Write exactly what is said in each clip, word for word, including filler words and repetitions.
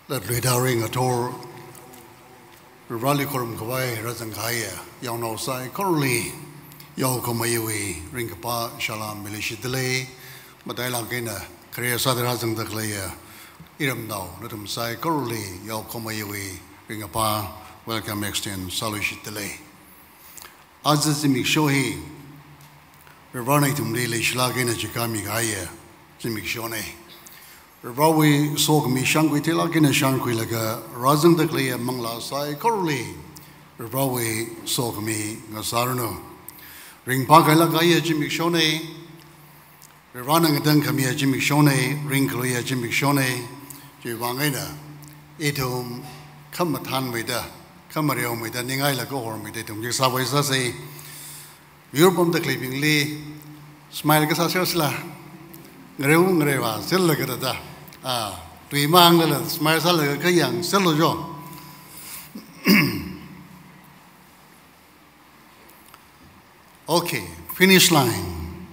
Latluida ringathor, Vareli khorumkhavai rāzangkahaiya yaonao saikorali, yaokhameiwui ringkaphā salam miluishitdalei, matailāk eina khare sāda rāzangda khaleiya iramnao nathum saikorali, yaokhameiwui ringkaphā welcome extend sāluishitdalei. Aja zimiksho hi, Varena ithumli leishilāk eina chikāmikahaiya zimikshonei. Varewui sokhami shānkhui theilāk eina shānkhuilaga rāzangda khaleiya manglā saikorali, Varewui sokhami ngasāranu. Ringphākhailāk kahaiya zimikshonei. Varena ngatangkhamiya zimikshonei, ringkhaluiya zimikshonei, chiwui vang eina ithum khamathānmeida, khamareomeida, ningailaga hormeida ithum khi sāvai sāsei. Miyur pamda khaleibingli smile kasā sāsela, ngareo ngareova sālaga thāda, ah, tui manglala smile sālaga khayang sālu jo. Okay, finish line.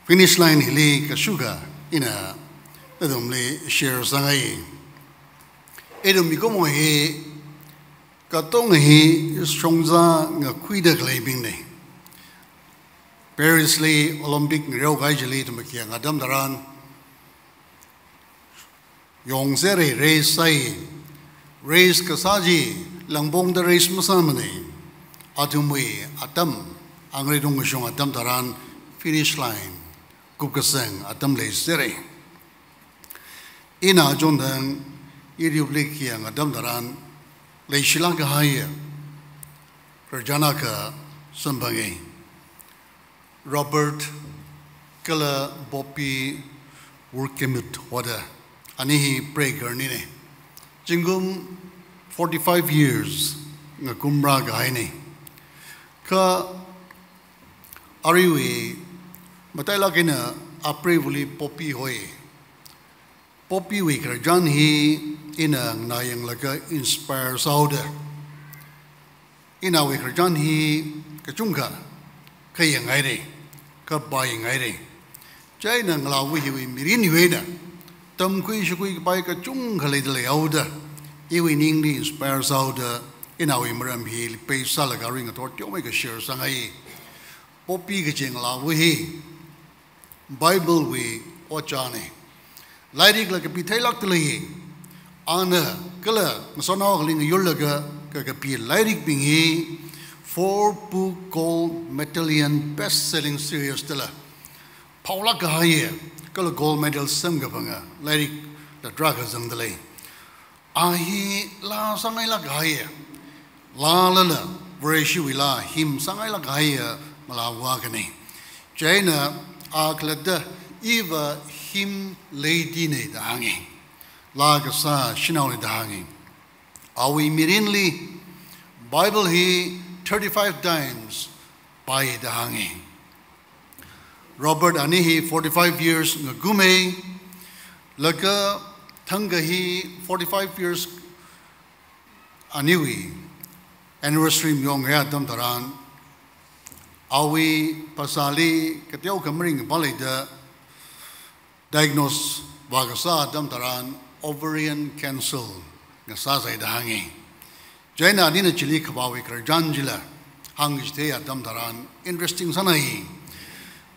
Finish line hili kashuka ina nathumli share sāngai. Ithum mikumo hi katonga hi shongza ngakhuida khaleibingnei. Paris li Olympic ngareokahai chili ithum khayang atam tharan, yongserei race sāi, race kasā chi langpongda race masāmanei. Athumwui atam, angreidung kashung atam tharan finish line kupkasang atam leiserei. Ina chonthang YouTube li khayang atam tharan leishilāk kahaiya khararchan akha samphangei. Robert kala Poppy Wohlgemuth hoda. Ani hi preigahārninei. Zingkum forty-five years ngakumrā kahainei. Kha aruiwui matailāk eina apreivali Poppy hoi. Poppy wui khararchan hi ina nganā yanglaga inspire sāhaoda. Ina awui khararchan hi kachungkha khayang hairei, kapā yanghairei. Chieina ngalāva hiwui mirin hiwui eina tamkhui shakhui kapai kachungkha leida leihaoda, iwui ningli inspire sāhaoda, ina awui maram hili base sālaga ringathor teomeikha share sāngai. Poppy kaji ngalāva hi Bible wui ojānei. Lairikla kapi theilākda lei. Ana kala ngasotnao akhaling yurlaga kakapi lairikbing hi four book gold medallion best selling series dala phaolāk kahaiya, kala gold medal samkaphanga lairikla tarākha zangda lei. A hi laa sāngailāk kahaiya, laa lala Vareshiwui laa him sāngailāk kahaiya ngalāva akhanei. Chieina a khalatta iva hymn lady nei da hāngi. Laa kasā shanaonei da hāngi. Awui mirinli Bible hi thirty-five times pāi da hāngi. Robert ani hi forty-five years ngakumei, laga thangkha hi forty-five years aniwui anniversary mayonghai atam tharan, awui phasāli kateokha maringkaphā leida diagnose vākasā atam tharan ovarian cancer ngasāsai da hāngi. Chieina anina chili khavāwui khararchan chila hāngchithei atam tharan interesting sānai.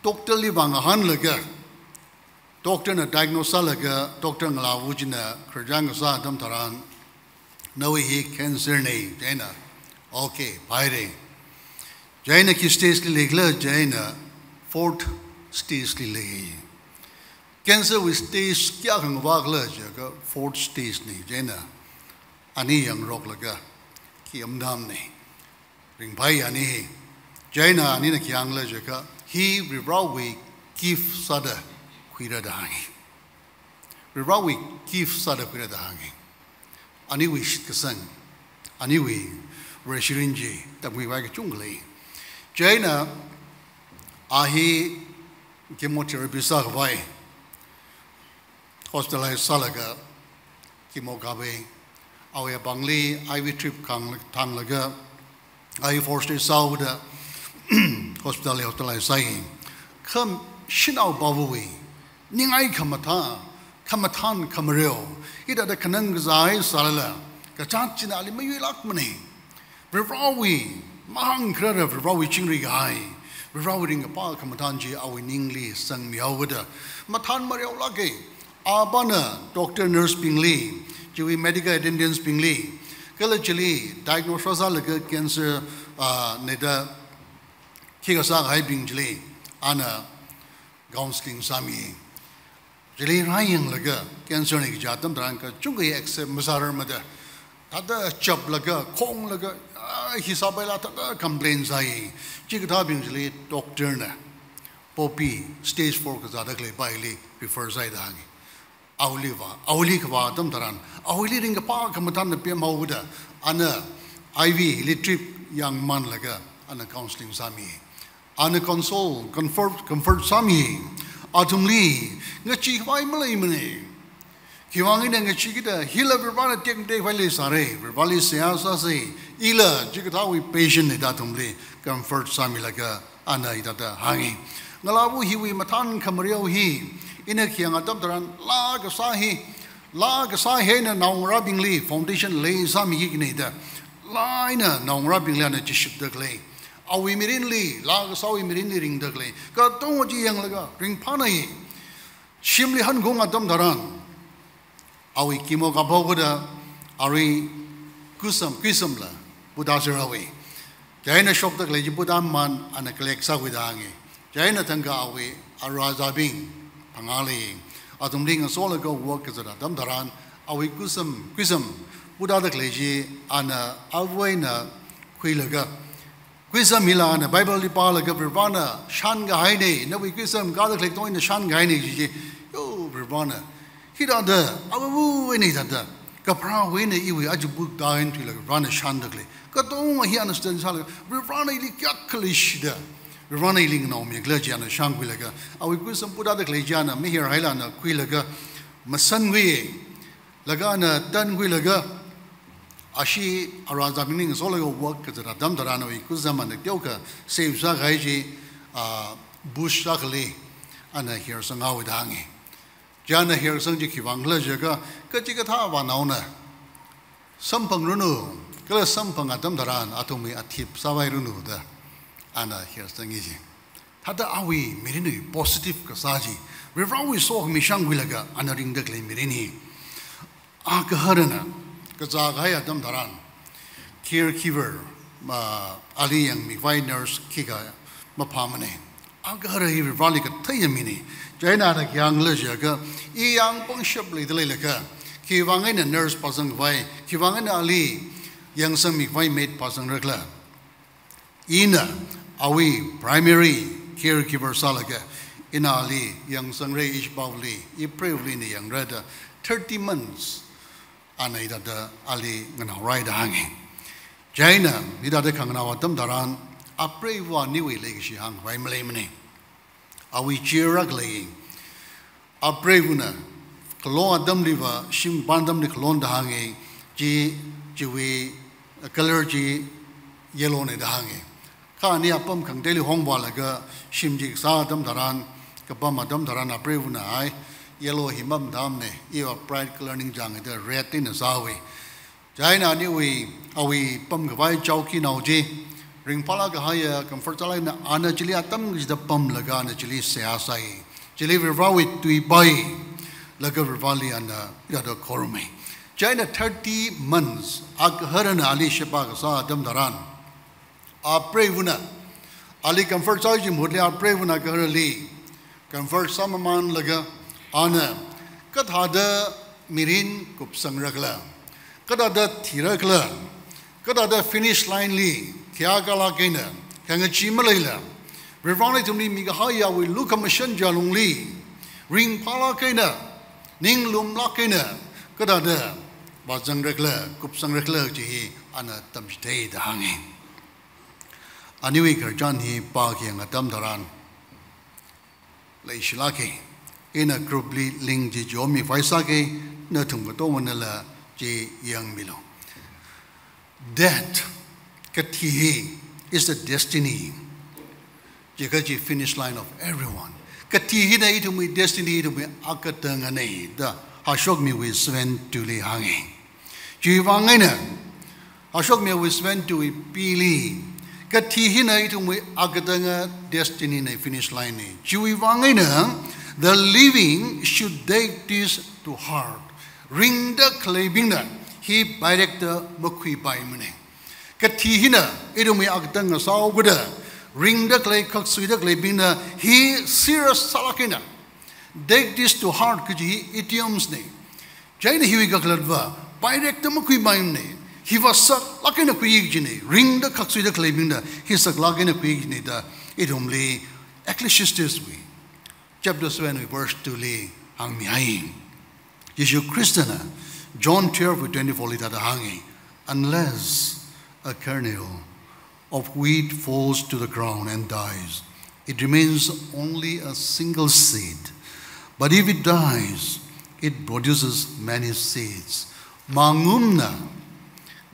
Doctor li vāngahānlaga, doctor na diagnose sālaga, doctor ngalāva china khararchan kasā atam tharan, nawui hi cancer nei, chieina, okay, phairei. Chieina khi stage li leikhala, chieina fourth stage li lei. Cancer wui stage kayākha ngavākhala jiakha fourth stage nei, chieina ani yangroklaga khi amdamnei. Ringphai ani hi. Chieina anina khi hāngkhala jiakha hi Varivarāwui gift sāda khuira da hāngi. Varivarāwui gift sāda khuira da hāngi. Aniwui shitkasang, aniwui Vareshi mirin chi tamkhuikhavai kachungkha lei. Chieina a hi chemotherapy sākhavai hospitalize sālaga chemo kapai, awui apāngli I V drip khāng thanglaga, I four stage sāhaoda hospital li hospitalize sāi. Kha shanao pāvawui ningai khamathā, khamathān khamareo, hithāda khanang kazā sālala, kachāt china ali mayuilākmana. Varivarawui mahāngkharara Varivarawui chingri kahai, Varivarawui ringkaphā khamathān chi awui ningli sangmihaoda, mathān mareolāka. Apāna doctor nurse bingli, chiwui medical attendants bingli, kala chili diagnose sālaga cancer, ah, neda khikha sākahaibing chili, ana counseling sāmi. Chili rāyanglaga cancer na kaja atam tharan kachungkha accept masārarmada, thāda chaplaga, khonglaga, ah, hi sāpaila thāda complain sāi. Chikathābing chili doctor na poppy stage four kazāda khalei paili refer sāi da hāngi. Awuili vā, awuili kavā atam tharan, awuili ringkaphā khamathānna pemhaoda, ana I V hili trip yangmanlaga, ana counseling sāmi. Ana console, comfort, comfort sāmi. Athumli ngacheekhavai maleimana. Khiwuivang eina ngacheekida, hila Varivarana tekmateikhavai leisāra, Varivarali seihā sāsa, ila chikathāwui patient na da athumli comfort sāmilaga, ana hithāda hāngi. Ngalāva hiwui mathān khamareo hi, ina khayang atam tharan, laa kasā hi, laa kasā hi eina naongarābingli foundation lei sāmiki kajina da, laa eina naongarābingli ana chishitda khalei. Awui mirinli, laa kasāwui mirinli ringda khalei. Katonga chi yanglaga, ringphānai. Shimli hanung atam tharan, awui chemo kaphaokada, arui kusam, kuisamla, Buddha sirāwui. Chieina shokda khalei chi Buddha man ana collect sākhuida hāngi. Chieina thangkha awui aruizābing phangāli, athumli ngasolaga work kazat atam tharan, awui kusam, kuisam, Buddha da khalei chi ana āva eina khuilaga, kuisam hila ana Bible li pālaga Varivarana shānkahaina, nawui kuisam kāda khalei katonga eina shānkahaina chi chi, yo, Varivarana, hithāda, āva eina hithāda, kapharāwui eina iwui aja buk da eina thuilaga Varivarana shānda khalei. Katonga hi understand sālaga, Varivarana ili kayākha leishida, Varivarana ili nganaomi khala chi ana shānkhuilaga, awui kuisam Buddha da khalei chi ana mihairhaila ana khuilaga, masankhui, laga ana tankhuilaga, ashi aruizābingli ngasolaga work kazat atam tharan awui kusam ana teokha save sākahai chi, ah, bush akhali ana hirsanghaowa da hāngi. Chieina hirsang chi khiwuivang khala jiakha, kachikathā vānaona samphangranu, kala samphang atam tharan athumwui athip sāpairanu da, ana hirsangi chi. Thāda awui mirinwui positive kasā chi, Varivarawui sokhami shānkhuilaga ana ringda khalei mirin hi. Agaharana, kazā kahai atam tharan, caregiver, ah, ali yangmikhavai nurse khikha maphāmana. Agahara hi Varivarali katheiya mina. Chieina ana khi hāng khala jiakha, i yang pangshap leida leilakha, khiwuivang eina nurse phāzangkhavai, khiwuivang eina ali yangsangmikhavai maid phāzangra khala. Ina awui primary caregiver sālaga, ina ali yangsangra, ishipāvali, ipreivali ina yangra da thirty months ana hithāda ali nganaorai da hāngi. Chieina hithāda khanganao atam tharan, apreiva aniwui leikashi hāngkhavai maleimana. Awui chira khalei, apreivana khalon atamliva, shim kapam atamli khalon da hāngi, chi, chiwui color chi yellow na da hāngi. Kha ani apam khangateili hongvālaga shim chi kasā atam tharan, kapam atam tharan apreivana ai, yellow hi mamatamna, iva bright color ningchānga da red eina sāhaowa. Chieina aniwui, awui pamkhavai chowkinao chi, ringphālāk kahaiya, comfort sālāk eina, ana chili atam kachida pamlaga ana chili seihā sāi. Chili Varivarawui tui pailaga Varivarali ana hithāda khorumai. Chieina thirty months, agaharana ali sheba kasā atam tharan, apreivana ali comfort sāi chi mahutli apreivana agaharali comfort sāmamanlaga ana kathāda mirin kupsangra khala, kathāda thira khala, kathāda finish line li khayākālāk eina, khangachee maleila, Varivarana ithumli mikahaiya awui lukhamashan chi alungli ringphālāk eina, ninglumlāk eina, kathāda vāzangra khala, kupsangra khala chi hi ana tamchithei da hāngi. Aniwui khararchan hi pākhayang atam tharan leishilāka. Ina group li link chi chihommikhavai sāka, nathum katonganala chi yangmilu. Death, kathi hi, is the destiny. Chi kaji finish line of everyone. Kathi hina ithumwui destiny, ithumwui akatangana da Hashokmiwui seven two li hānga. Chiwui vang eina Hashokmiwui seven two wui pili, kathi hina ithumwui akatanga destiny na, finish line na. Chiwui vang eina, the living should take this to heart. Ringda khaleibingna hi pairekda makhuipaimana. Kathi hina ithumwui akatang ngasāhaokada, ringda khalei, khaksuida khaleibingna hi serious sālāk eina, take this to heart kaji hi idioms na. Chieina hiwui kakhalatva pairekda makhuipaimana. Hiva saklāk eina khuiya kajina. Ringda khaksuida khaleibingna hi saklāk eina khuiya kajina da ithumli Ecclesiastes wui chapter seven wui verse two li hāngmihai. Jishu Khristana John twelve wui twenty-four li thāda hānga, "Unless a kernel of wheat falls to the ground and dies, it remains only a single seed. But if it dies, it produces many seeds." Mangumna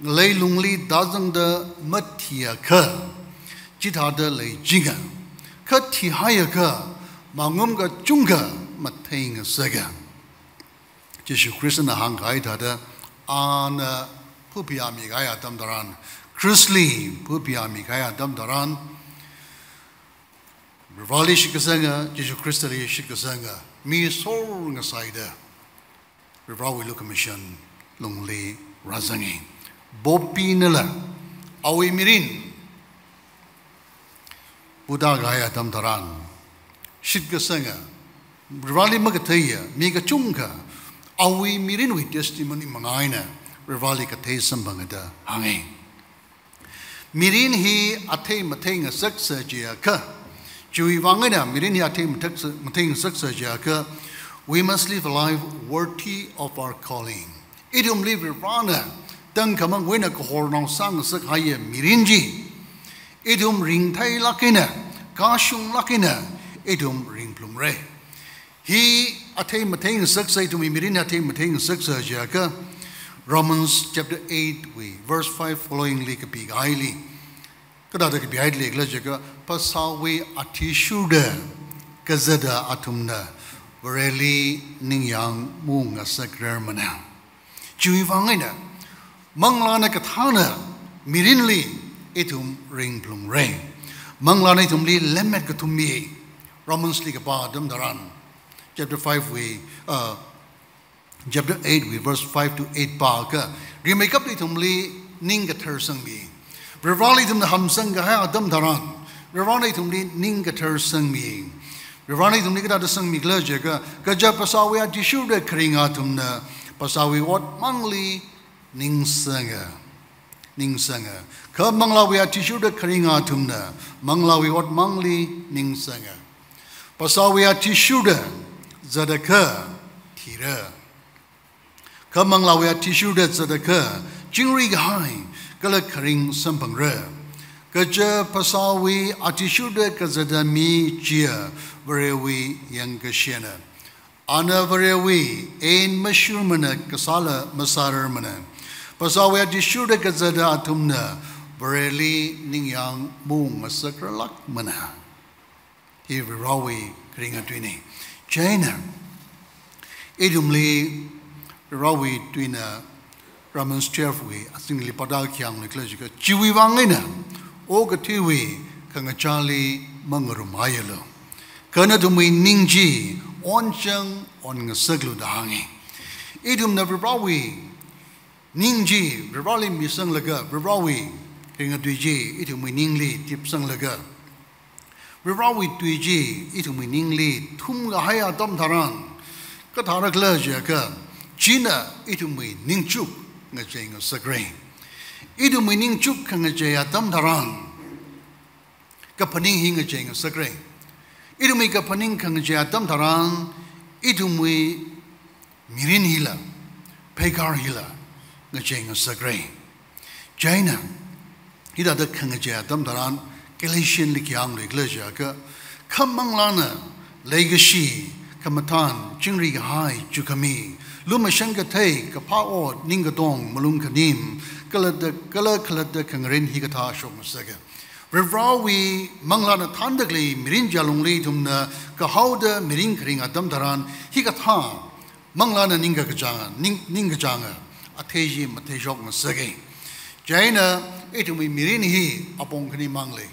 leilungli tāzangda mathiakha, chithāda leichinga. Kha thihaiakha, mangum kachungkha matheingasaka. Jishu Khristana hāngkahai thāda, ana phuphayāmikahai atam tharan, Khristali phuphayāmikahai atam tharan, Vareli shitkasanga, Jishu Khristali shitkasanga mi sor ngasaida Varewui lukhamashan lungli rāzanga. Poppy nala awui mirin putākahai atam tharan, shitkasanga, Vareli makatheiya mi kachungkha awui mirinwui testimony manga eina Vareli kathei samphanga da hānga. Mirin hi athei matheingasaksa jiakha, chiwui vang eina mirin hi athei mathak-, matheingasaksa jiakha, we must live a life worthy of our calling. Ithumli Varena tangkhamangwui eina kahornao sāngasakhaiya mirin chi ithum ringtheilāk eina, kashunglāk eina ithum ringphalungra. Hi athei matheingasaksa, ithumwui mirin athei matheingasaksa jiakha, Romans chapter eight wui verse five following li kapikahaili, kathāda kapihaili khala jiakha, phasāwui athishurda kazata athumna Vareli ningyāng maungngasakrarmana. Chiwui vang eina, manglāna kathāna mirinli ithum ringphalungra. Manglāna ithumli lemmet kathummi, Romans li kapā atam tharan, chapter five wui, uh, chapter eight wui verse five to eight pākha, rimeikapta ithumli ning kathar sangmi. Vareli ithumna hamsangkahai atam tharan, Varena ithumli ning kathar sangmi. Varena ithumli kathāda sangmi khala jiakha, kaja phasāwui athishurda kharinga athumna phasāwui ot mangli ningsanga, ningsanga. Kha manglāwui athishurda kharinga athumna manglāwui ot mangli ningsanga. Phasāwui athishurda zatakha thira. Kha manglāwui athishurda zatakha, chingri kahai kala kharing samphangra. Kaja phasāwui athishurda kazata mi chiya Varewui yangkashena. Ana Varewui ain mashurmana, kasāla masārarmana. Phasāwui athishurda kazata athumna Vareli ningyāng maungngasakrarlākmana. Hi Varewui kharinga tuina. Chieina, ithumli Varewui tuina Romans twelve wui azingli pāda khi hāngli khala jiakha, chiwui vang eina okathuiwui khangachāli mangarumhaialu. Kha nathumwui ning chi onchang onngasaklu da hānga. Ithumna Varewui ning chi Vareli misanglaga, Varewui kharinga tui chi ithumwui ningli tipsanglaga, Varewui tui chi ithumwui ningli thumkahai atam tharan, kathāra khala jiakha, china ithumwui ningchuk ngacheingasakra. Ithumwui ningchuk khangachei atam tharan, kaphaning hi ngacheingasakra. Ithumwui kaphaning khangachei atam tharan, ithumwui mirin hila, pheikhar hila ngacheingasakra. Chieina, hithāda khangachei atam tharan, Galatian li khi hāngli khala jiakha, kha manglāna leikashi, khamathān, chingri kahai, chukhami, lumashan kathei, kaphā ot, ningkatong, malung khanim, khalatta, kala khalatta khangarin hikathā shokngasaka. Varivarawui manglāna thānda khalei mirin chi alungli ithumna kahaoda mirin kharing atam tharan, hikathā manglāna ningkachānga, ning, ningkachānga athei chi matheishokngasaka. Chieina ithumwui mirin hi apong khani mang lei.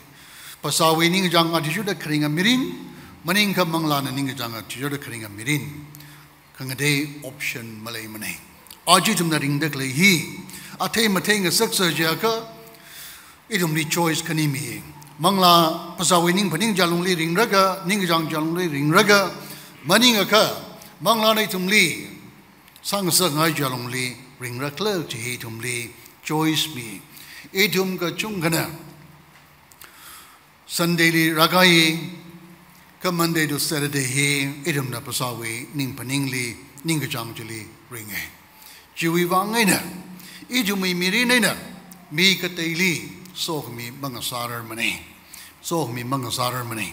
Phasāwui ningkachāng athishurda kharinga mirin, maningakha manglāna ningkachāng athishurda kharinga mirin. Khangatei option maleimana. Aja ithumna ringda khalei hi athei matheingasaksa jiakha, ithumli choice khani mi. Manglā phasāwui ning phaning chi alungli ringraga, ningkachāng chi alungli ringraga, maningakha manglāna ithumli sāngasakngai chi alungli ringra khala chi hi ithumli choice mi. Ithum kachungkhana Sunday li rākahai, kha Monday to Saturday hi ithumna phasāwui ning phaningli, ningkachāng chili ringa. Chiwui vang eina ithumwui mirin eina mi kateili sokhami mangasārarmana. Sokhami mangasārarmana.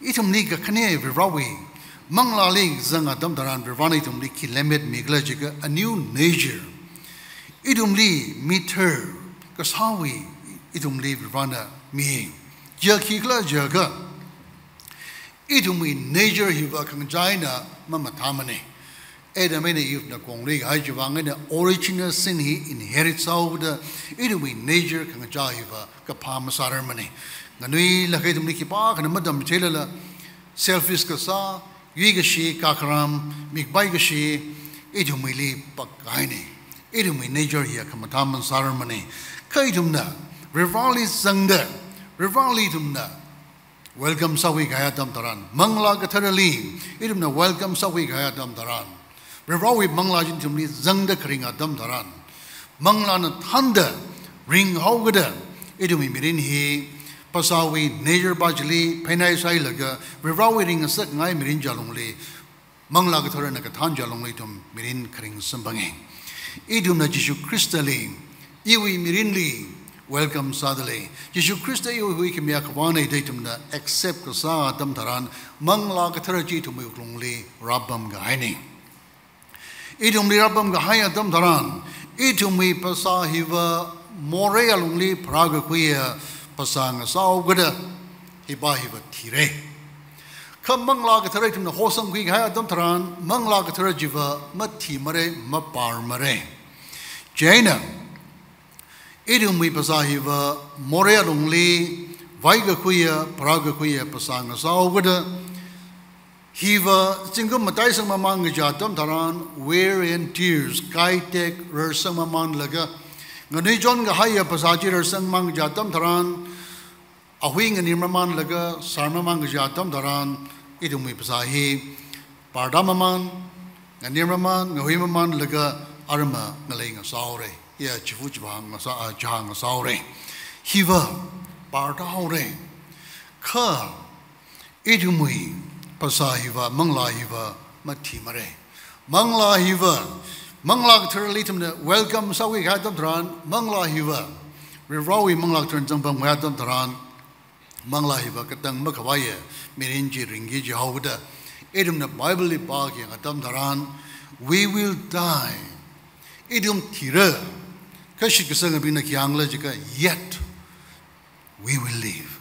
Ithumli kakhane Varivarawui manglāli zang atam tharan Varivarana ithumli khi lemmet mikhala jiakha a new nature. Ithumli mithar kasāwui ithumli Varivarana mi. Chi khikhala jiakha, ithumwui nature hiva khangachā eina mamathāmana. Adam eina Eve na kongri kahai chiwui vang eina original sin hi inherit sāhaoda ithumwui nature khangachā hiva kaphā masārarmana. Nganuilakha ithumli khipākhana matamtheilala, selfish kasā, yuikashi, kakharam, mikpai kashi, ithumwuili pakkahaina. Ithumwui nature hi khamathā masārarmana. Kha ithumna Varivarali zangda, Varivarali ithumna welcome sākhui kahai atam tharan, Manglā Katharali ithumna welcome sākhui kahai atam tharan, Varivarawui manglā chi ithumli zangda kharing atam tharan, manglāna thānda ringhaokida ithumwui mirin hi phasāwui nature pa chili phainai sāhailaga, Varivarawui ringngasakngai mirin chi alungli, Manglā Katharana kathān chi alungli ithum mirin kharing samphanga. Ithumna Jishu Khristali, iwui mirinli welcome sādalei. Jishu Khrista iwui huikhami akhavāna da ithumna accept kasā atam tharan, Manglā Kathara chi ithumwui wuklungli rāpamkahaina. Ithumli rāpamkahai atam tharan, ithumwui phasā hiva morei alungli pharākakhuiya phasā ngasāhaokida, hipa hiva thira. Kha Manglā Kathara ithumna hosamkhui kahai atam tharan, Manglā Kathara chiva mathimara, maparmara. Chieina, ithumwui phasā hiva morei alungli vaikakhuiya, pharākakhuiya phasā ngasāhaokida, hiva zingkum mataisang mamān kaja atam tharan, wear and tears, kaitek rarsang mamānlaga, nganui chonkahaiya phasā chi rarsang mamān kaja atam tharan, ahui nganir mamānlaga, sār mamān kaja atam tharan, ithumwui phasā hi parda mamān, nganir mamān, ngahui mamānlaga, arma ngalei ngasāhaora. Ya, chifu chipa ngasā, ah, chā ngasāhaora. Hiva parda haora. Kha ithumwui phasā hiva, manglā hiva mathimara. Manglā hiva, Manglā Katharali ithumna welcome sākhui kahai atam tharan, manglā hiva, Varivarawui Manglā Katharana zangpamkahai atam tharan, manglā hiva katang makhavaiya mirin chi ringki jihaokida, ithumna Bible li pākhayang atam tharan, we will die. Ithum thira, kha shitkasangabingna khi hāngkhala jiakha, yet we will live.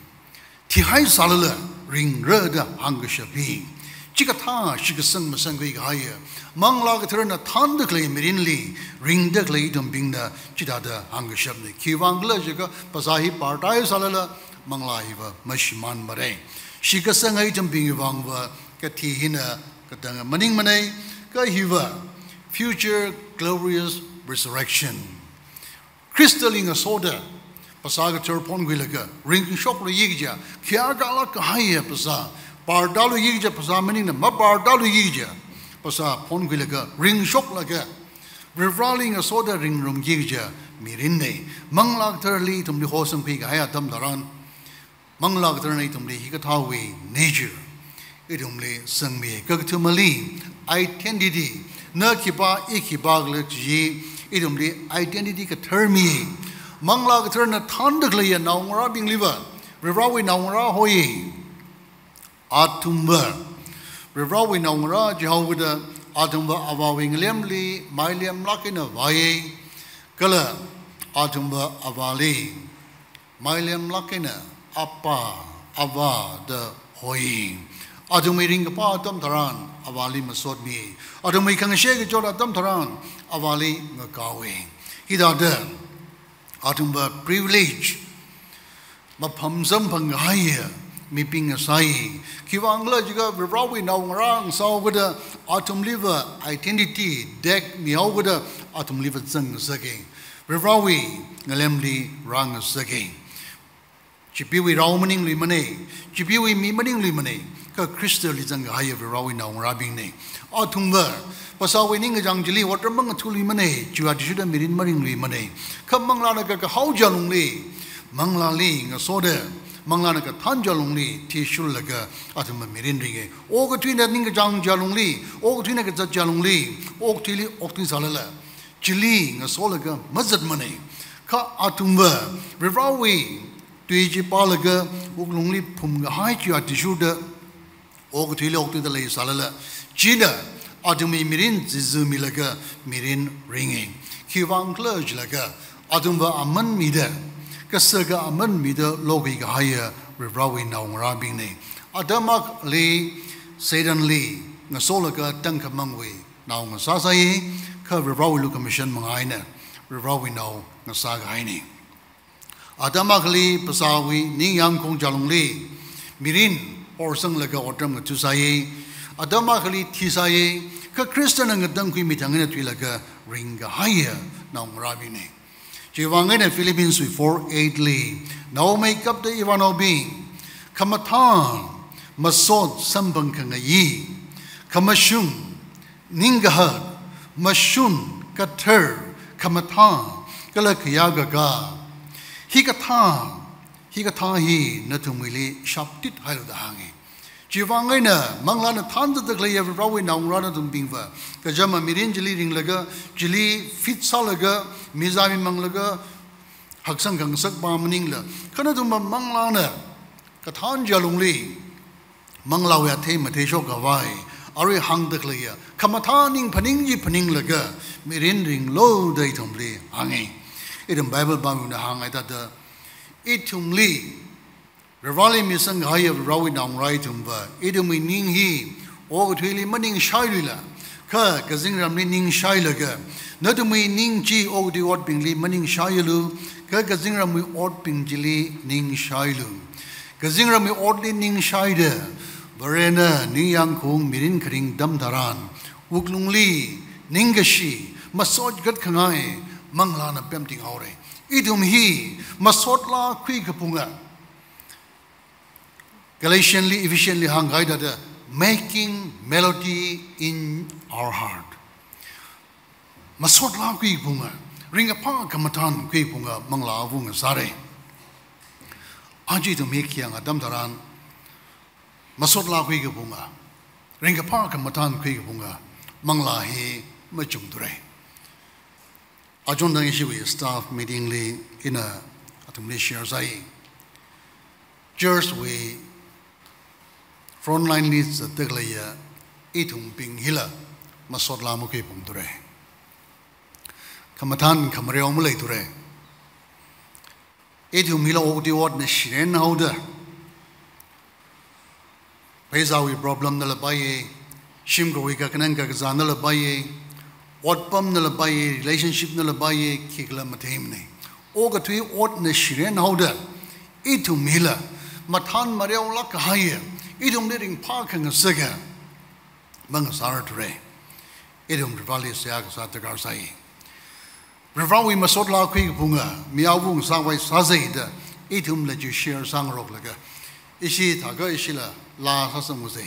Thihaisālala ringra da hāngkashap hi. Chikathā shitkasang masangkhui kahaiya, Manglā Katharana thānda khalei mirinli ringda khalei ithumbingna chithāda hāngkashapna. Khiwuivang khala jiakha, phasā hi parda sālala manglā hiva mashimānmara. Shitkasanga ithumbingwui vangva kathi hina katanga maningmana, kha hiva future glorious resurrection. Khristali ngasoda phasā kathar phonkhuilaga ringshokluiki kaja, khayākalāk kahaiya phasā, pardaluiki kaja phasā maningla, mapardaluiki kaja phasā phonkhuilaga ringshoklaga, Varivarali ngasoda ringrumki kaja mirinna. Manglā Katharali ithumli hosamkhui kahai atam tharan, Manglā Katharana ithumli hikathāwui nature ithumli sangmi. Kakathumali, identity, na khipā, i khipākhala chi ithumli identity kathar mi. Manglā Katharana thānda khaleiya naongarābingliva Varivarawui naongarā hoi. Athumva Varivarawui naongarā jihaokida, athumva Avāwui ngalemli mailemlāk eina vāya, kala athumva Avāli mailemlāk eina Appa, Avā da hoi. Athumwui ringkaphā atam tharan Avāli masotmi. Athumwui khangashe kachot atam tharan Avāli ngakaowe. Hithāda athumva privilege, mapham samphang kahaiya mibing ngasai. Khiwuivang khala jiakha Varivarāwui naongarā ngasāhaokida athumliva identity tag mihaokida athumliva zangngasake. Varivarāwui ngalemli rāngasake. Chipeewui rao maningluimane, chipeewui mi maningluimane, kha Khristali zangkahaiya Varivarāwui naongarābingne. Athumva phasāwui ningkachāng chili otram mangathāluimane, chiwui athishurda mirin maringluimane. Kha manglāna kakahao chi alungli, manglāli ngasoda, manglāna kathān chi alungli athishurlaga athumva mirin ringe. Okathuina ningkachāng chi alungli, okathuina kazat chi alungli, okathuili okthuisālala, chili ngasolaga mazatmane. Kha athumva Varivarāwui tui chi pālaga wuklungli phumkahai chiwui athishurda okathuili okthuida leisālala, china athumwui mirin zizimilaga mirin ringe. Khiwuivang khala jilaga athumva aman mida, kasaka aman mida lokhui kahaiya Varivarāwui naongarābingne. Atam akhali Satanli ngasolaga tangkhamangwui nao ngasāsai, kha Varivarāwui lukhamashan manga eina Varivarāwui nao ngasākahaine. Atam akhali phasāwui ningyāngkhaung chi alungli mirin horsanglaga otram ngathāsai, atam akhali thisai, kha Khristana ngatangkhuimi thang eina thuilaga ringkahaiya naongarābingne. Chiwuivang eina Philippians four eight li, naomeikapta ivānaobing, khamathā masot samphang khangayi, khamashung, ningkahak, mashun, kathar, khamathā, kala khayākakā. Hikathā, hikathā hi nathumwuili shaptit hailu da hānge. Chiwuivang eina manglāna thānzatda khaleiya Varivarāwui naongarā nathumbingva, kachama mirin chili ringlaga, chili fit sālaga, mizā mimanglaga, haksang khangasak pa maningla, kha nathumva manglāna kathān chi alungli, manglāwui athei matheishok khavai, arui hāngda khaleiya khamathā ning phaning chi phaninglaga mirin ringlu da ithumli hānge. Ithum Bible pāmina hāngngaithāda, ithumli Varivarāli misangkahaiya Varivarāwui naongarā ithumva, ithumwui ning hi okathuili maningshailuila, kha kazingramli ningshailaga, nathumwui ning chi okathui otbingli maningshaialu, kha kazingramwui otbing chili ningshailu. Kazingramwui otli ningshaida, Varena ningyāngkhaung mirin kharing atam tharan, wuklungli ningkashi, masot katkhangai manglāna pemting haore. Ithum hi masotlākhui kaphunga. Galatian li, Ephesian li hāngkahai thāda, making melody in our heart. Masotlākhui kaphunga, ringkaphā khamathānkhui kaphunga manglā āvung sāre. Aja ithum hi khayang atam tharan, masotlākhui kaphunga, ringkaphā khamathānkhui kaphunga manglā hi machungthure. Achon thang ishiwui staff meeting li ina athumli share sāi. Church wui frontline li zatda khaleiya ithumbing hila masotlā makhui phungthure. Khamathān khamareo maleithure. Ithum hila okathui otna shiren haoda, pheisāwui problem nala paiye, shimkhurwui kakhanang kakazā nala paiye, otpam nala paiye, relationship nala paiye, khikhala matheimane. Okathui otna shiren haoda, ithum hila mathān mareolāk kahaiya, ithumli ringphā khangasaka mangasārarthure. Ithum Varivarāli seihā kasā darkar sāi. Varivarāwui masotlākhui kaphunga mi āvung sāvai sāsei da ithumla chi share sāngaroklaga, ishi thākha ishila laa sāsanguse.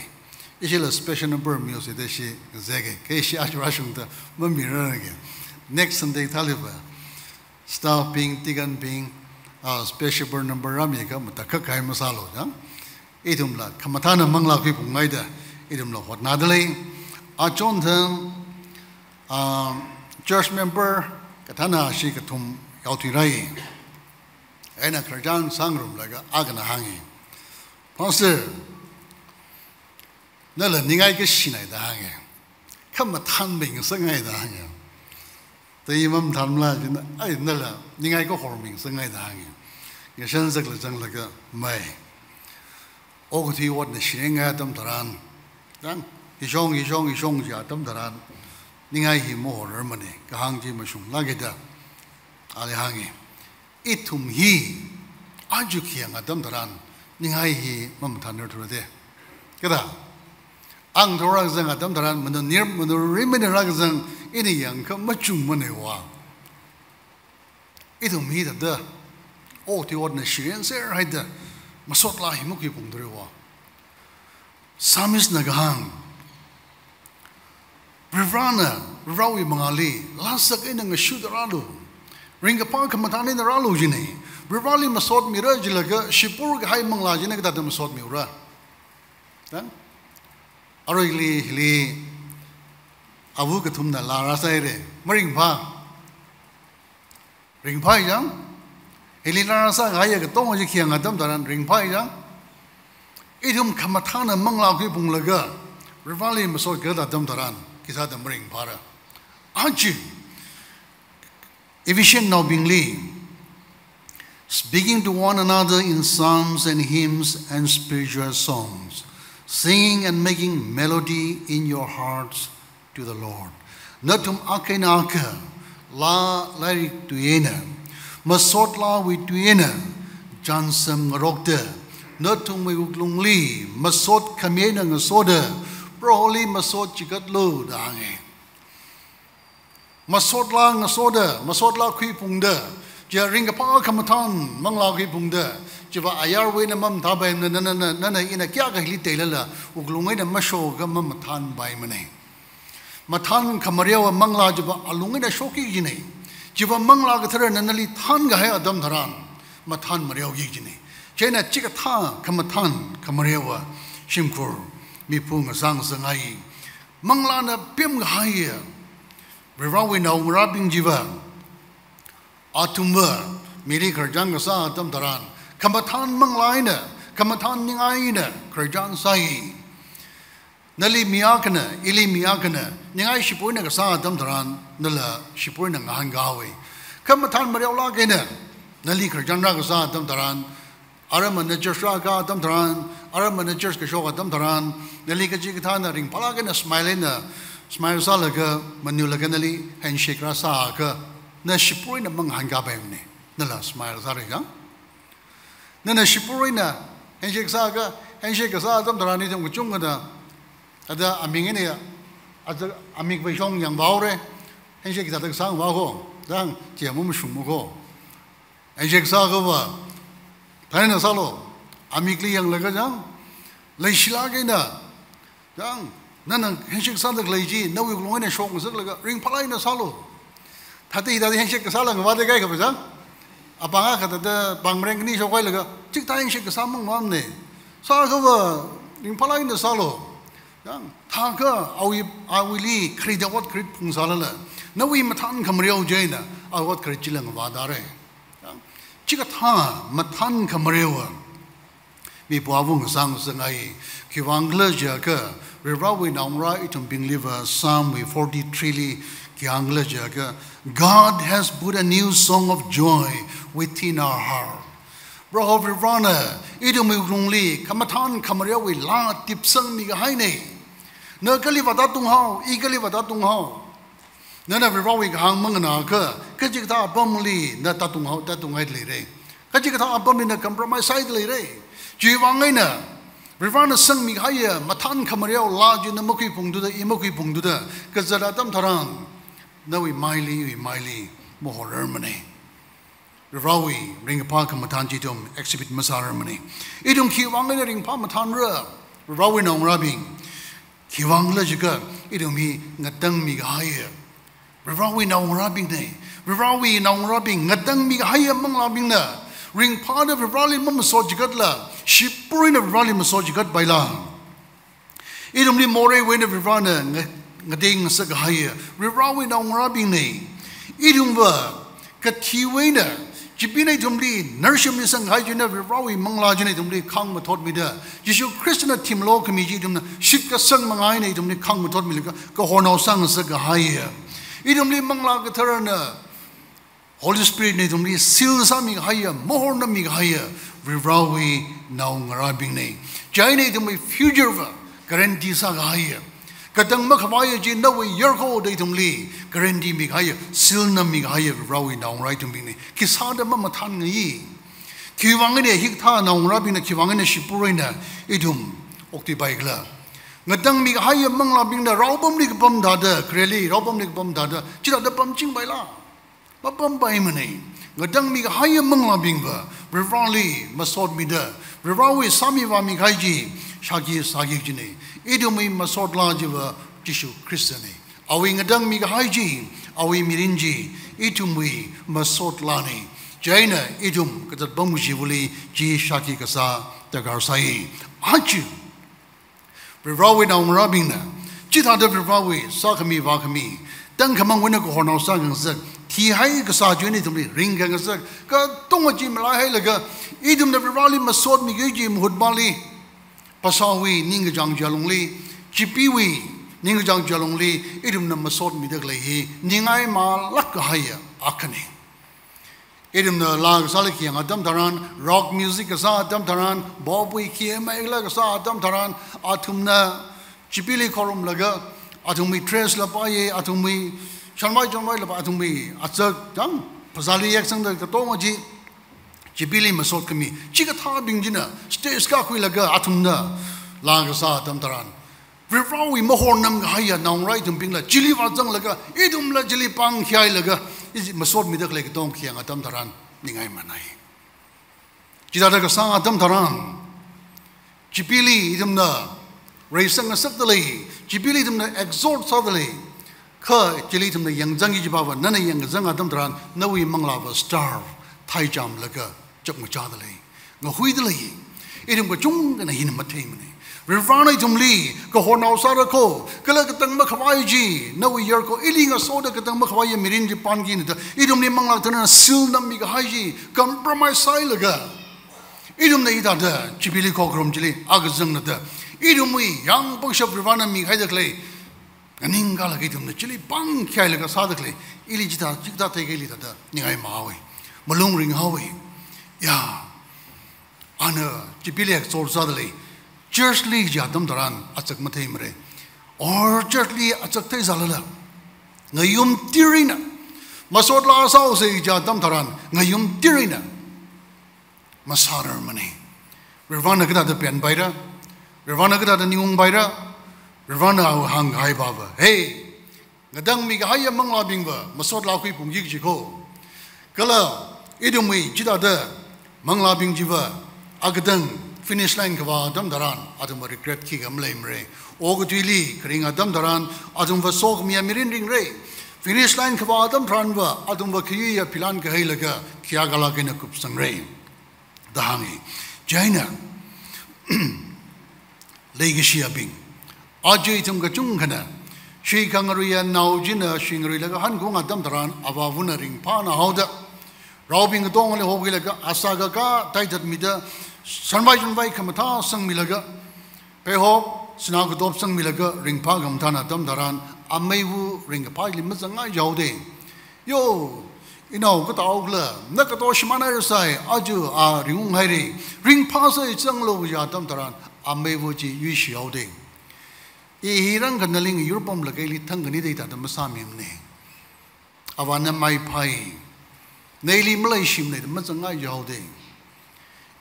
Ishila special number miuse da ishi zeke. Kha ishi aja rāshungda mamirarake. Next Sunday thāliva staff bing, deacon bing, ah, special number rāmiakha matakhak kahai masālu, ya. Ithumla khamathāna manglākhui phungngaida, ithumla hotnada lei. Achon thang, ah, church member kathāna shi kathum yaothuirai. Eina khararchan sāngarumlaga akhana hāngi, "Pastor, nala ningai kashinai," da hāngi. "Khamathān mingasakngai," da hāngi. "Tei mamathānmala," jina, "Ai, nala ningai kahor mingasakngai," da hāngi. Ngashan zakla zanglaga mai. Okathui otna shirenga atam tharan, dang, hishong, hishong, hishong chi atam tharan, ningai hi mohorarmane, kahāng chi mashunglākida, ali hānge. Ithum hi, aja khayang atam tharan, ningai hi mamathanrarthura de. Kada, ang thorak zang atam tharan, manunir, manunri manira kazang, ini yangkha machungmane wa. Ithum hi thāda, okathui otna shirenser haida, masotlā hi makhuiphungthura wa. Psalmist na kahāng, Varivarana, Varivarawui mangāli, lāsak eina ngashuda rālu, ringkaphā khamathān eina rālu jine, Varivarali masotmira jilaga, shipur kahai manglā china kathāda masotmiura. Dang? Aruili, hili, avu kathumna laa rāsāhaire, maringphā. Ringphā jang, hili laa rāsākahai katonga chi khayang atam tharan ringphā jang. Ithum khamathāna manglā khuiphunglaga, Varivarali masot kata atam tharan, khisāda maringphāra. Aja, Ephesian naobingli, speaking to one another in psalms and hymns and spiritual songs, singing and making melody in your hearts to the Lord. Nathum akha eina akha, laa lairik tui eina, masotlāwui tui eina, chānsam ngarokta, nathumwui wuklungli masot khami eina ngasoda, Proholi masot chigatlu da hānge. Masotlā ngasoda, masotlā khuiphungda, chiya ringkaphā khamathān manglā khuiphungda, chiva ayarwui eina mamathāpaimana, nana, nana, nana ina kayākha hili teilala, wuklung eina mashoka mamathānpaimane. Mathān khamareowa manglā chiva alung eina shokki jine. Chiva Manglā Katharana nali thānkahai atam tharan, mathān mareoki jine. Chieina chikathā khamathān khamareowa shimkhur miphu ngasāngasakngai. Manglāna pemkahaiya, Varivarawui naongarābing chiva, athumva mili khararchan kasā atam tharan, khamathān manglā eina, khamathān ningai eina khararchan sāi. Nali mi akhana, ili mi akhana, ningai shipur eina kasā atam tharan, nala shipur eina ngahānkahaowe. Khamathān mareolāk eina, nali khararchan rākasā atam tharan, aramana church rāka atam tharan, aramana church kashok atam tharan, nali kachikathāna ringphālāk eina smile eina, smile sālaga, manulaga nali handshake rāsāakha, na shipur eina mangahānkapaimane, nala smile sāra jang. Nana shipur eina handshake sāakha, handshake kasā atam tharan ithum kachungkhana, ada amik eina, ada amik vaishong yangvāhaore, handshake hithāda kasāngva ko, dang, chi mamashungma ko. Handshake sāakhava, thāda eina sālu, amikli yanglaga jang, leishilāk eina, jang, nana handshake sāda khalei chi, nawui wuklung eina shokngasaklaga, ringphālāk eina sālu. Thāda hithāda handshake kasāla ngavāda kaikhava jang, apāng akha thāda pāng mareng khani shokhailaga, chikathā handshake kasā mangmamane. Sāakhava, ringphālāk eina sālu. Jang, thākha awui, awuili kharida ot kharit phungsālala, nawui mathān khamareo chieina, awui ot kharit chila ngavādare. Jang, chikathā mathān khamareowa miphu avung ngasāngasakngai. Khiwuivang khala jiakha, Varivarawui naongarā ithumbingliva Psalm wui forty-three li khi hāng khala jiakha, "God has put a new song of joy within our heart." Proho Varivarana ithumwui wuklungli khamathān khamareowui laa tipsangmikahaine. Na kali vātātunghao, i kali vātātunghao. Nana Varivarawui kahāng manganāakha, kachikathā apamli na tātunghao, tātunghai leire. Kachikathā apamli na compromise sāhaida leire. Chiwuivang eina, Varivarana sangmikahaiya mathān khamareo laa chi na makhuiphungthuda, i makhuiphungthuda, kazat atam tharan, nawui maili, iwui maili, mahorarmane. Varivarawui ringkaphā khamathān chi ithum exhibit masārarmane. Ithum khiwuivang eina ringphā mathānra, Varivarawui naongarābing. Khiwuivang khala jiakha, ithum hi ngatangmikahaiya Varivarawui naongarābingne. Varivarawui naongarābing ngatangmikahaiya manglābingna, ringphāda Varivarali mamasot chigatla, shipur eina Varivarali masot chigatpaila. Ithumli moreiwui eina Varivarana nga-, ngateingasa kahaiya Varivarawui naongarābingne. Ithumva kathiwui eina, chibingna ithumli narshimli sanghai china Varivarawui manglā china ithumli khāngmathotmida, Jishu Khristana thimlo khami chi ithumna shitkasang manga eina ithumli khāngmathotmilaga kahornao sāngasa kahaiya. Ithumli Manglā Katharana Holy Spirit na ithumli seal sāmi kahaiya, mahornam mi kahaiya, Varivarawui naongarābingna. Chieina ithumwui future va guarantee sākahaiya. Katang makhavaiya chi nawui yarko da ithumli guarantee mi kahaiya, seal nam mi kahaiya, Varivarawui naongarā ithumbingna. Khisāda mamathān ngai. Khiwuivang eina hikathā naongarābingna, khiwuivang eina shipur eina ithum okthuipai khala. Ngatangmi kahaiya manglābingna raopamli kapam thāda, khareli raopamli kapam thāda, chithāda pamchingpaila. Mapampaimana. Ngatangmi kahaiya manglābingva, Varivarali masotmida, Varivarawui sāmi vāmi kahai chi, shākhi sāki kajina. Ithumwui masotlā chiva Jishu Khristana. Awui ngatangmi kahai chi, awui mirin chi, ithumwui masotlāna. Chieina ithum kazat pam kachivali chi shākhi kasā darkar sai. Aja Varivarawui naongarābingna, chithāda Varivarawui sākhami vākhami, tangkhamangwui eina kahornao sākhangasak, thihai kasā chi eina ithumli ringkhangasak, katonga chi malaihailaga, ithumna Varivarali masotmi kaji mahut pāli, phasāwui ningkachāng chi alungli, chipeewui ningkachāng chi alungli, ithumna masotmida khalei hi, ningai malāk kahaiya akhana. Ithumna laa kasāli khayang atam tharan, rock music kasā atam tharan, Bobwui khi maila kasā atam tharan, athumna chipeeli khorumlaga, athumwui dress la pāya, athumwui shanvai chanvaila pā, athumwui achak chang, phasāli yaksangda katonga chi, chipeeli masot khami, chikathābing china, stage kakhuilaga, athumna laa kasā atam tharan, Varivarawui mahornam kahaiya naongarā ithumbingla, chili vāzanglaga, ithumla chili pāng khayailaga, ishi masotmida khalei katonga khayang atam tharan, ningai manai. Chithāda kasā atam tharan, chipeeli ithumna reisang ngasakda lei, chipeeli ithumna exhort sāda lei, kha chili ithumna yangzangki kajiva, nana yangkazang atam tharan, nawui manglāva starve, thaichāmlaga, chapngachāda lei, ngahuida lei. Ithum kachungkhana hina matheimana. Varivarana ithumli kahornao sāra kho, kala katang makhavai chi, nawui yarko, ili ngasoda katang makhavaiya mirin chi pānkina da, ithumli manglā tharan seal nammi kahai chi, compromise sāhailaga, ithumna hithāda chipeeli khokharum chili akha zangna da, ithumwui yāng pangshap Varivarana mikahaida khalei, nganingkalaga ithumna chili pāng khayailaga sāda khalei, ili chithā, chikathā theikha ili thāda, ningai mahaowa, malung ringhaowa. Ya, ana chipeeli exhort sāda lei, church li kaji atam tharan achak matheimara. Or church li achak theisālala, ngayum tir eina, masotlā sāhaosa kaji atam tharan, ngayum tir eina masārarmana. Varivarana kathāda penpaira, Varivarana kathāda ningungpaira, Varivarana hāngkahai pava, hey, ngatangmi kahaiya manglābingva, masotlā khuiphungki kaji kho. Kala, ithumwui chithāda manglābing chiva, akatang finish line kavā atam tharan, athumva regret khikha maleimara. Okathuili kharing atam tharan, athumva sokhamiya mirin ringra. Finish line kavā atam tharanva, athumva khayuiya philan kahailaga, khayākhala kaina kupsangra da hānga. Chieina, leikashiyabing, aja ithum kachungkhana, shuikhangaruiya nao china shuingaruilaga hankaung atam tharan, avāvana ringphāna haoda, raobing katongli hokhuilaga, asā kakā taithatmida, shanvai chanvai khamathā sangmilaga, pheihop, sinā katop sangmilaga, ringphā khamathāna atam tharan, ameiva ringkaphāli mazangngai jihaoda. Yo, inao kathāhaokhala, na kato shimānhairasai, aja a ringung haira, ringphāsai zanglu kaji atam tharan, ameiva chi yuishihaoda. I hi rāngkhangaling yur pamlaga ili thangkhani da hithāda masāmimana. Avāna maiphai, na ili maleishimana da mazangngai jihaoda.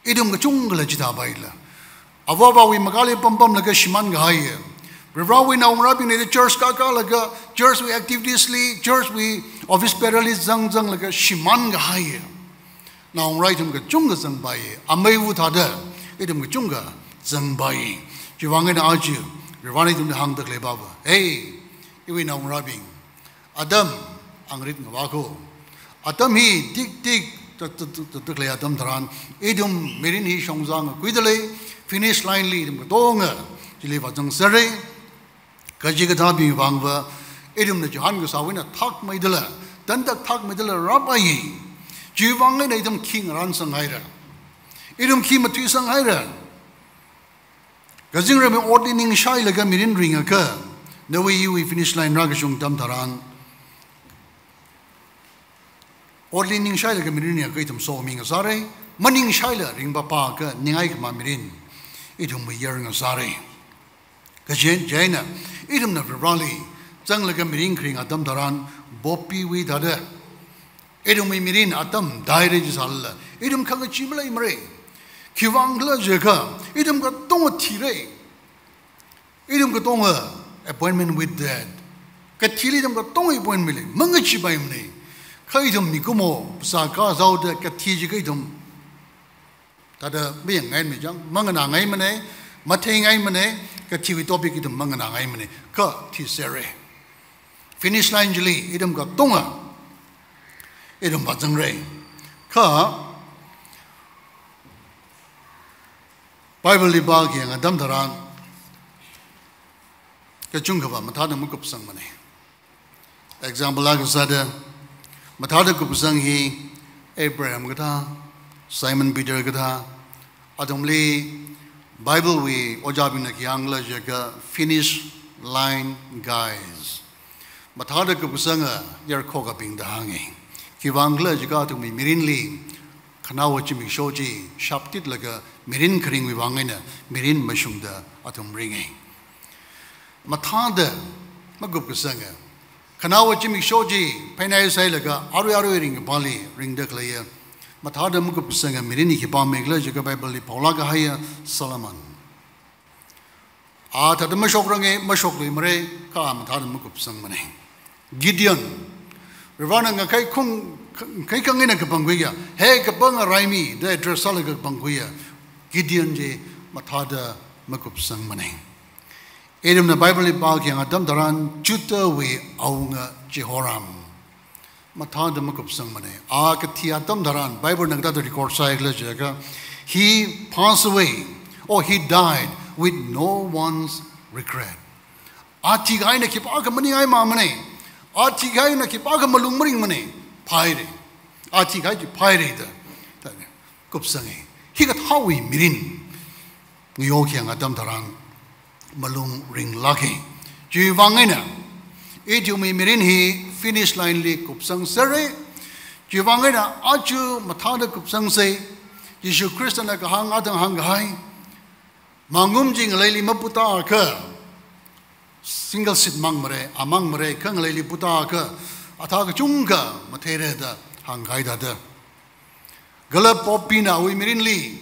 Ithum kachungkhala chithāpaila, avāva̱wui makali pampamlaga shimānkahaiya, Varivarawui naongarābingna church kakālaga, church wui activities li, church wui office bearer li zangzanglaga shimānkahaiya naongarā ithum kachungkha zangpaiya, ameiva thāda ithum kachungkha zangpaiya. Chiwuivang eina aja Varivarana ithumli hāngda khalei pava, hey, iwui naongarābing, atam angrit ngavā kho. Atam hi tik tik ta, ta, ta, ta, ta khalei atam tharan, ithum mirin hi shongzā ngakuida lei, finish line li ithum katonga chili vāzangserra. Kachikathābing vangva, ithumna chihān kasāwui eina thakmeidala, tantak thakmeidala rāpai. Chiwuivang eina ithum khi ngarānsanghaira, ithum khi mathuisanghaira. Kazingramwui otli ningshailaga mirin ringakha, nawui iwui finish line rākashung atam tharan, Otli ningshailaga mirin yangakha ithum somi ngasāra, maningshaila ringphāphāakha ningai khama mirin ithumwui yar ngasāra. Kajen chieina, ithumna Vareli zanglaga mirin kharing atam tharan, Bobby wui thāda ithumwui mirin atam daira jisālala, ithum khangachee maleimara. Khiwuivangkhala jiakha, ithum katonga thira. Ithum katonga appointment with death. Kathili ithum katonga appointment lei, mangacheepaimana. Kha ithum mikumo phasā kasāhaoda kathi jiakha ithum thāda mayangngaimana chang, manganāngaimana, matheingaimana, kathiwui topic ithum manganāngaimana, kha thisera. Finish line chili ithum katonga ithum vāzangra. Kha Bible li pākhayang atam tharan, kachungkhava mathāda makupsangmana. Example akha sāda, mathāda kupsang hi Abraham kathā, Simon Peter kathā, athumli Bible wui ojābingna khi hāngkhala jiakha finish line guys. Mathāda kupsanga yarkhokabing da hānga. Khiwuivangkhala jiakha athumwui mirinli khanaowa zimiksho chi shaptitlaga mirin kharingwui vang eina mirin mashungda athum ringa. Mathāda makupkasanga, khanaowa zimiksho chi phainai sailaga arui arui ringkaphāli ringda khaleiya, mathāda makupkasanga mirin hi khipāmei khala jiakha Bible li phaolāk kahaiya Solomon. A thāda mashokrang e, mashokluimara, kha a mathāda makupsangmana. Gideon, Varena ngakhai khung, ngakhai khang eina kapangkhuiya, he kapanga raimi da address sālaga kapangkhuiya Gideon chi mathāda makupsangmana. Ithumna Bible li pākhayang atam tharan Judahwui awunga Jehoram mathāda makupsangmana. A kathi atam tharan Bible na kathāda record sāi khala jiakha, he passed away, or he died with no one's regret. A thikahai eina khipākha maningaimamana. A thikahai eina khipākha malung maringmana. Phāhaira. A thikahai chi phāhaira da, da kupsanga. Hikathāwui mirin ngayokhayang atam tharan malung ringlāka. Chiwuivang eina ithumwui mirin hi finish line li kupsangsera. Chiwuivang eina aja mathāda kupsangsa. Jishu Khristana kahāng athang hāngkahai, mangum chi ngaleili maputāakha, single seed mang mara, amang mara, kha ngaleili putāakha athā kachungkha matheira da hāngkahai thāda. Kala Bobby na awui mirinli,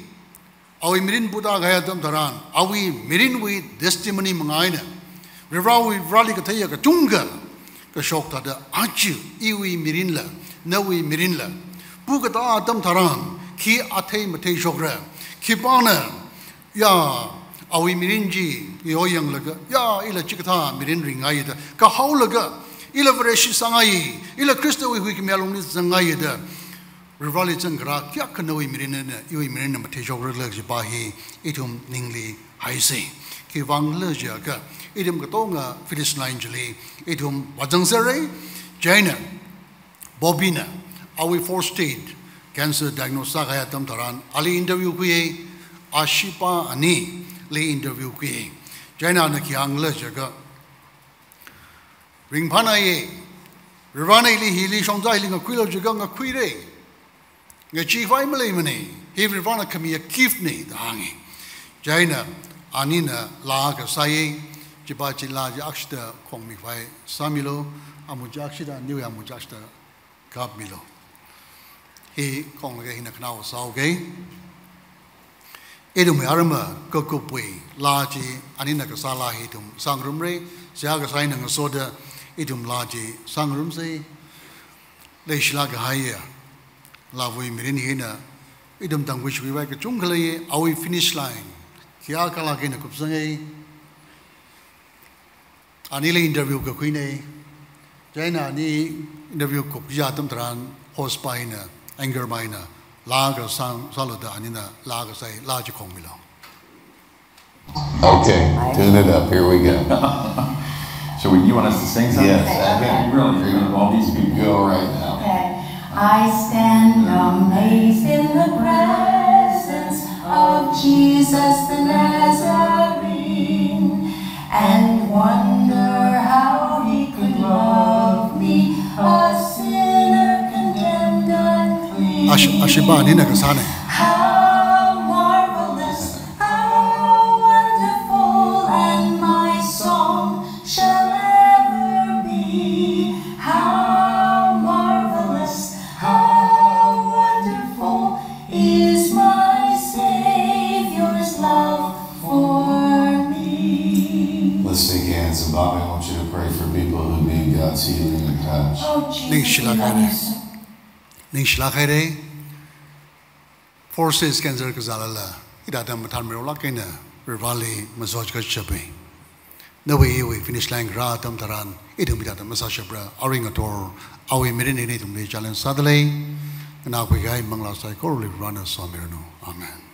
awui mirin putākahai atam tharan, awui mirinwui testimony manga eina Varewui, Vareli katheiya kachungkha kashok thāda, aja iwui mirinla, nawui mirinla pukatā atam tharan khi athei matheishokra? Khipāna ya awui mirin chi yoyanglaga, ya ila chikathā mirin ringai da kahaolaga, ila Vareshi sāngai, ila Khristawui huikhami alungli zangngai da Vareli zangkharā kayākha nawui mirin eina iwui mirin eina matheishokra khala kajipa hi ithum ningli haisa. Khiwuivang khala jiakha ithum katonga finish line chili ithum vāzangsera. Chieina Bobby na awui fourth stage cancer diagnose sākahai atam tharan ali interview khuiya, ashee pa anili interview khuiya. Chieina ana khi hāng khala jiakha, ringphānaiya, Varena ili hili shongza hili ngakhuilu jiakha ngakhuira. Ngacheekhavai maleimana, hi Varena khamiya gift na da hānga. Chieina anina laa akha sāya, chipa chi laa chi akshida khongmikhavai sāmilu, amu chi akshida, niwui amu chi akshida kapmilu. Hi khonglaga hina khanao sāhaoga. Ithumwui arama kakupwui laa chi, anina kasā laa hi ithum sāngarumra, seihā kasā eina ngasoda ithum laa chi sāngarumsa. Leishilāk kahaiya laawui mirin hina ithum tangkhui shukhuivai kachungkha lei, awui finish line khayākha lāk eina kupsanga. Anili interview kakhuina. Chieina ani interview kupkaja atam tharan host pa hina, anchor pa hina laa akha sāng, sālu da anina laa akha sāi, laa chi khongmilu. Okay, tune it up. Here we go. So you want us to sing something? Yes. Okay. Really, you're gonna involve these people. Go right now. Okay. I stand amazed in the presence of Jesus the Nazarene and wonder how he could love me, a sinner condemned Ash-, ashiba nina kasāna. How marvelous, how wonderful, and my song shall ever be. How marvelous, how wonderful is my Savior's love for me. Let's take hands and Bobby, I want you to pray for people who need God's healing and touch. Oh, Ningshilāk haira. Ningshilāk haira. Four stage cancer kazālala, hithāda mathānmirolāk eina Varivarāli mazotkachappai. Nawui iwui finish line rā atam tharan, ithum hithāda masāshapra, arui ngathor, awui mirin eina ithumli challenge sādalei. Nganākhui kahai manglā saikorali Varivarāna somiranu. Amen.